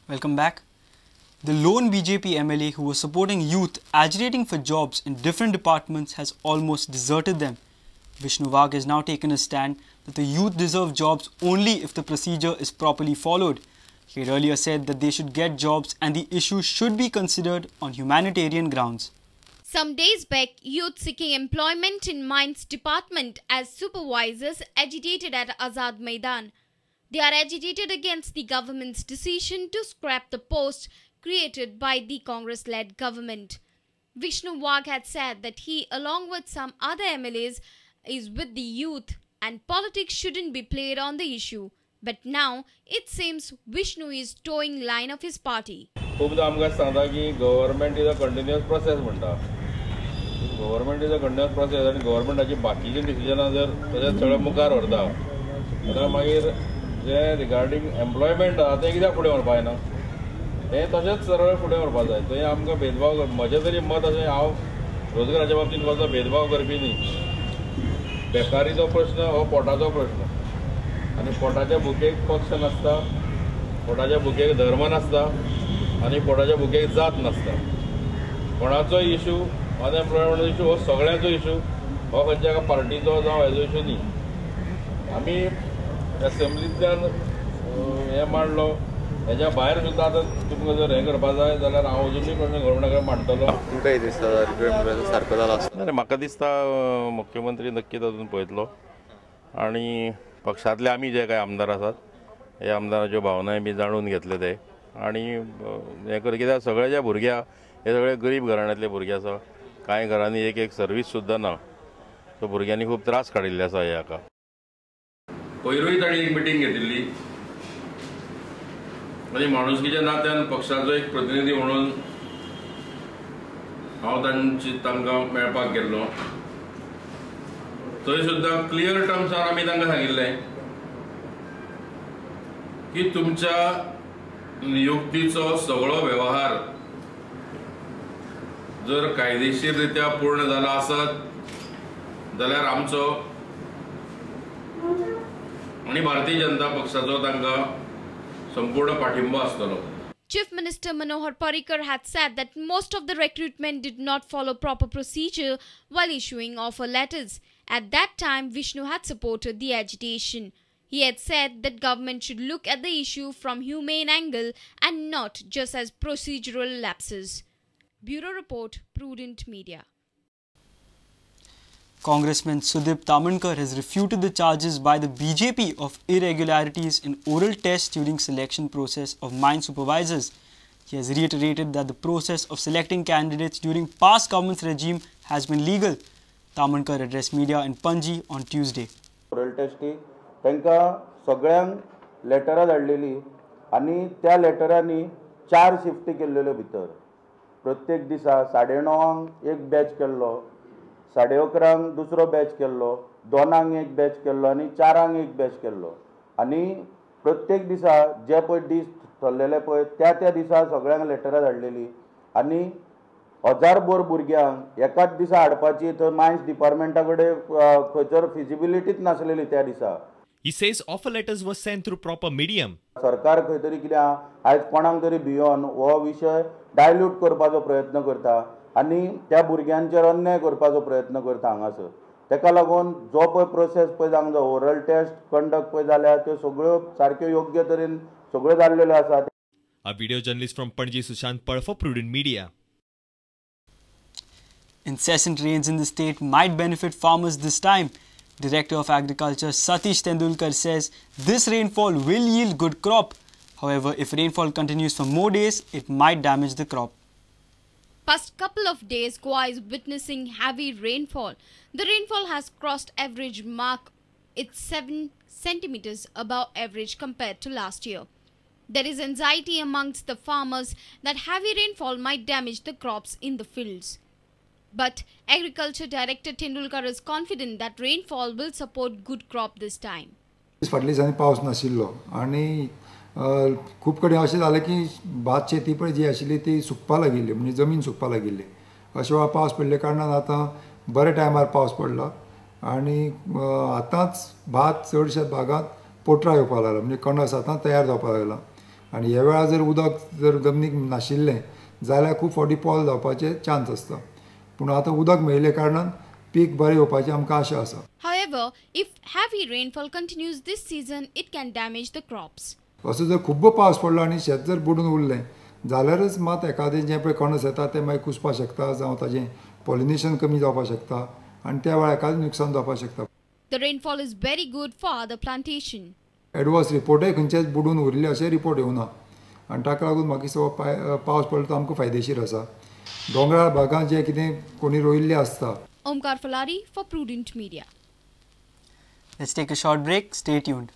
Welcome back. The lone BJP MLA who was supporting youth agitating for jobs in different departments has almost deserted them. Vishnu Wagh has now taken a stand that the youth deserve jobs only if the procedure is properly followed. He had earlier said that they should get jobs and the issue should be considered on humanitarian grounds. Some days back, youth seeking employment in Mines Department as supervisors agitated at Azad Maidan. They are agitated against the government's decision to scrap the post created by the Congress-led government. Vishnu Wagh had said that he, along with some other MLAs, is with the youth and politics shouldn't be played on the issue. But now, it seems Vishnu is towing line of his party. खूपदा आमकां सांगता की government is a continuous process म्हणटा. Government is a continuous process आनी गव्हर्मेंटाची बाकीची डिसिजनां जर तशेंच सगळें मुखार व्हरता जाल्यार मागीर जे रिगार्डींग एम्प्लॉयमेंट आहा तें कित्याक फुडें व्हरपा जायना, तें तशेंच सरळ फुडें व्हरपा जाय. थंय आमकां भेदभाव, म्हजें तरी मत अशें, हांव रोजगाराच्या बाबतींत कसलो भेदभाव करपी न्ही. बेकारीचो प्रश्न हो पोटाचो प्रश्न आनी पोटाच्या भुकेक पक्ष नासता, पोटाच्या भुकेक धर्म नासता आनी पोटाच्या भुकेक जात नासता. कोणाचोय इशू, अनएम्प्लॉयमेंट इशू हो सगळ्यांचो इशू, हो खंयच्या एका पार्टीचो जावं हेजो इशू न्ही. आमी एसेंब्लींतल्यान हें मांडलो, हेज्या भायर सुद्दां आतां तुमकां जर हें करपा जाय जाल्यार हांव अजुनूय प्रश्न गव्हर्मेंटा कडेन मांडटलो. तुमकां कितें दिसता रिक्रुटमेंट सारको जाला? ना, म्हाका दिसता मुख्यमंत्री नक्कीच तातूंत पळयतलो आनी पक्षांतले आमी जे कांय आमदार आसात हे आमदाराच्यो भावनाय बी जाणून घेतले ते आनी हें कर. कित्याक सगळे जे भुरगे हे सगळे गरीब घराण्यांतले भुरगे आसा, कांय घरांनी एक एक सर्वीस सुद्दां ना, सो भुरग्यांनी खूब त्रास काडिल्ले आसा हे हाका. पयरूय तांणी एक मिटींग घेतिल्ली आनी माणुसकीच्या नात्यान पक्षाचो एक प्रतिनिधी म्हणून हांव तांकां मेळपाक गेल्लो. थंय सुद्दां क्लियर टर्म्सान आमी तांकां सांगिल्लें की तुमच्या नियुक्तीचो सगळो व्यवहार जर कायदेशीर रित्या पूर्ण जाला आसत जाल्यार आमचो आनी भारतीय जनता पक्षाचो तांकां संपूर्ण पाठिंबो आसतलो. Chief Minister Manohar Parrikar had said that most of the recruitment did not follow proper procedure while issuing offer letters. At that time, Vishnu had supported the agitation. He had said that government should look at the issue from humane angle and not just as procedural lapses. Bureau Report, Prudent Media. Congressman Sudip Tamankar has refuted the charges by the BJP of irregularities in oral tests during selection process of mine supervisors. He has reiterated that the process of selecting candidates during past government's regime has been legal. Tamankar addressed media in Panji on Tuesday. Oral tasty तांकां सगळ्यांक लेटरां धाडलेली आनी त्या लेटरांनी 4 शिफ्टी केल्ल्यो भितर. प्रत्येक दिसा 9:30 एक batch केल्लो, 11:30 दुसरो बॅच केल्लो, 2 एक बॅच केल्लो आनी 4 एक बॅच केल्लो. आनी प्रत्येक दिसा जे पळय दीस ठरलेले पळय त्या त्या दिसा सगळ्यांक लेटरां धाडलेली आनी 1000 भुरग्यांक एकाच दिसा हाडपाची थंय मायन्स डिपार्टमेंटा कडेन खंयसर फिजिबिलिटीच नासलेली त्या दिसा. He says offer letters were sent through proper medium. सरकार खंय तरी कितें आयज कोणाक तरी भियोन हो विशय डायल्यूट करपाचो प्रयत्न करता आनी त्या भुरग्यांचेर अन्याय करपाचो प्रयत्न करता हांगासर. ताका लागून जो पळय प्रोसेस पळय जावंक जाय, ओरल टेस्ट कंडक्ट पळय जाल्या त्यो सगळ्यो सारक्यो योग्य तरेन सगळ्यो जाल्लेल्यो आसा. A video journalist from Panaji, Sushant Pal for Prudent Media. Incessant rains in the state might benefit farmers this time. Director of Agriculture Satish Tendulkar says this rainfall will yield good crop. However, if rainfall continues for more days, it might damage the crop. Past couple of days, Goa is witnessing heavy rainfall. The rainfall has crossed average mark. It's 7 centimeters above average compared to last year. There is anxiety amongst the farmers that heavy rainfall might damage the crops in the fields. But Agriculture Director Tendulkar is confident that rainfall will support good crop this time. फाटल्या दिसांनी पावस नाशिल्लो आनी खूब कडेन अशें जालें की भात शेती पळय जी आशिल्ली ती सुकपा लागिल्ली, म्हणजे जमीन सुकपा लागिल्ली. अशें वेळार पावस पडल्या कारणान आतां बऱ्या टायमार पावस पडला आनी आतांच भात चडश्या भागांत पोटरा येवपाक लागला, म्हणजे कणस आतां तयार जावपाक लागला. आनी ह्या वेळार जर उदक जर जमनीक नाशिल्लें जाल्यार खूब फावटी पोल जावपाचे चान्स आसता, पूण आतां उदक मेळिल्ल्या कारणान पीक बरें येवपाची आमकां आशा आसा. However, if heavy rainfall continues this season, it can damage the crops. असो जर खूब्ब पावस पडलो आनी शेत जर बुडून उरलें जाल्यारच मात एखादें जें पळय कणस येता तें मागीर कुसपाक शकता, जावं ताजें पॉलिनेशन कमी जावपाक शकता आनी त्या वेळार एखादें नुकसान जावपाक शकता. The rainfall is very good for other plantation. Adverse रिपोर्टय खंयचेच बुडून उरिल्ले अशें रिपोर्ट येवना आनी ताका लागून म्हाका दिसता पावस पडलो तो आमकां फायदेशीर आसा. दोंगराळ भागांत जें कितें कोणी रोयिल्लें आसता. Omkar Falari for Prudent Media. Let's take a short break. Stay tuned.